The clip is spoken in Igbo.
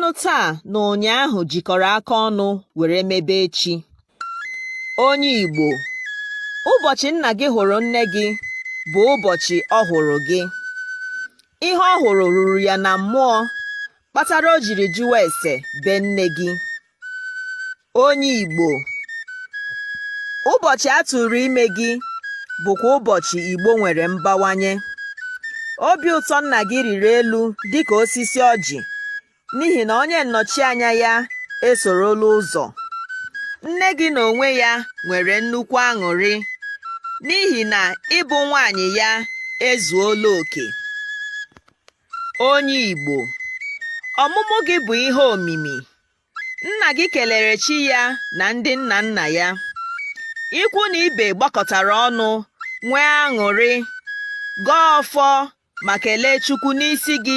Bụkwanụ taa na ụnyaahụ jikọrọ aka ọnụ were mebe echi. Onye Igbo, ụbọchị nna gị hụrụ nne gị bụ ụbọchị ọ hụrụ gị. Ihe ọ hụrụ ruru ya na mmụọ kpatara o jiri jụwa ese be nne gị. Onye Igbo, ụbọchị a tụrụ ime gị bụkwa ụbọchị Igbo nwere mbawanye. Obi ụtọ nna gị riri elu dịka osisi ọjị n'ihi na onye nnọchianya ya esorola ụzọ. Nne gị n'onwe ya nwere nnukwu aṅụrị n'ihi na ịbụ nwaanyị ya ezuola oke. Onye Igbo, ọmụmụ gị bụ ihe omimi. Nna gị kelere chi ya na ndị nna nna ya. Ikwu na ibe gbakọtara ọnụ nwee aṅụrị, gọọ ọfọ ma kelee Chukwu n'isi gị.